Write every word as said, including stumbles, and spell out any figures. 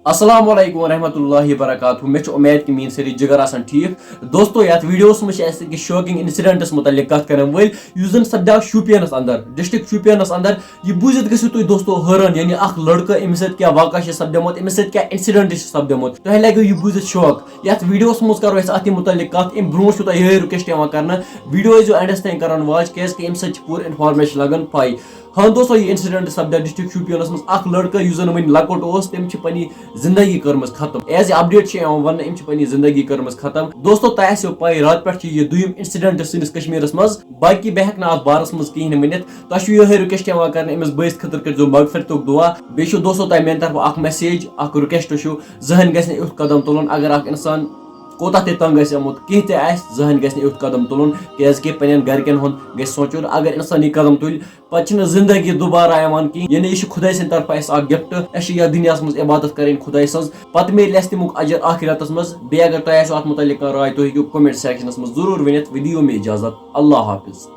السلام علیکم ورحمۃ اللہ وبرکاتہ۔ مےٚ چھِ اُمید کہِ میٲنۍ سٲری جِگر آسَن ٹھیٖک۔ دوستو، یَتھ ویٖڈیوَس منٛز چھِ اَسہِ أکِس شاکِنگ اِنسِڈٮ۪نٛٹَس مُتعلِق کَتھ کَرٕنۍ وٲلۍ، یُس زَن سَپدیو شوپینَس اَندَر، ڈسٹرکٹ شوپینَس اَندَر۔ یہِ بوٗزِتھ گٔژھِو تُہۍ دوستو حٲران، یعنی اَکھ لٔڑکہٕ، أمِس سۭتۍ کیٛاہ واقعہ چھِ سَپدیومُت، أمِس سۭتۍ کیٛاہ اِنسِڈٮ۪نٛٹ چھِ سَپدیومُت، تۄہہِ لَگیو یہِ بوٗزِتھ شاک۔ یَتھ ویٖڈیوَس منٛز کَرو أسۍ اَتھ مُتعلِق کَتھ۔ اَمہِ برونٛٹھ چھُو تۄہہِ یِہوٚے رِکویسٹ یِوان کَرنہٕ، ویٖڈیو ٲسۍزیو اینڈَس تام کَران واچ، کیٛازِکہِ اَمہِ سۭتۍ چھِ پوٗرٕ اِنفارمیشَن لَگان پَے۔ ہاں دوستو، یہِ اِنسِڈٮ۪نٛٹ سَپدیو ڈسٹرکٹ شوپینَس منٛز۔ اَکھ لٔڑکہٕ یُس زَن وٕنہِ لۄکُٹ اوس، تٔمۍ چھِ پنٕنۍ زندگی کٔرمٕژ ختم۔ ایز اے اپڈیٹ چھِ یِوان وننہٕ، أمۍ چھِ پنٕنۍ زندگی کٔرمٕژ ختم۔ دوستو، تۄہہِ آسیو پَے، راتہٕ پٮ۪ٹھ چھِ یہِ دوٚیِم اِنسِڈٮ۪نٛٹ سٲنِس کشمیٖرَس منٛز۔ باقٕے بہٕ ہٮ۪کہٕ نہٕ اَتھ بارَس منٛز کِہیٖنۍ ؤنِتھ۔ تۄہہِ چھُ یِہوٚے رِکویسٹ یِوان کرنہٕ، أمِس بٲیِس خٲطرٕ کٔرۍزیو مغفرتُک دُعا۔ بیٚیہِ چھُ دوستو تۄہہِ میٛانہِ طرفہٕ اَکھ میسیج، اَکھ رِکویسٹ چھُ، زٕہٕنۍ گژھِ نہٕ یُتھ قدم تُلُن۔ اگر اَکھ اِنسان کوٗتاہ تہِ تنگ آسہِ آمُت، کینٛہہ تہِ آسہِ، زٕہٕنۍ گژھِ نہٕ یُتھ قدم تُلُن، کیٛازِکہِ پنٛنٮ۪ن گرِکٮ۪ن ہُنٛد گژھِ سونٛچُن۔ اگر اِنسان یہِ قدم تُلہِ، پتہٕ چھِنہٕ زندگی دُبارٕ یِوان کِہیٖنۍ۔ یعنی یہِ چھِ خۄداے سٕنٛدِ طرفہٕ اَسہِ اَکھ گفٹ۔ اَسہِ چھِ یَتھ دُنیاہَس منٛز عبادت کَرٕنۍ خۄداے سٕنٛز، پتہٕ میلہِ اَسہِ تَمیُک اجر آخرتَس منٛز۔ بیٚیہِ اگر تۄہہِ آسیو اَتھ مُتعلِق کانٛہہ راے، تُہۍ ہیٚکِو comment sectionَس منٛز ضروٗر ؤنِتھ۔ وۄنۍ دِیِو مےٚ اجازت، اللہ حافظ۔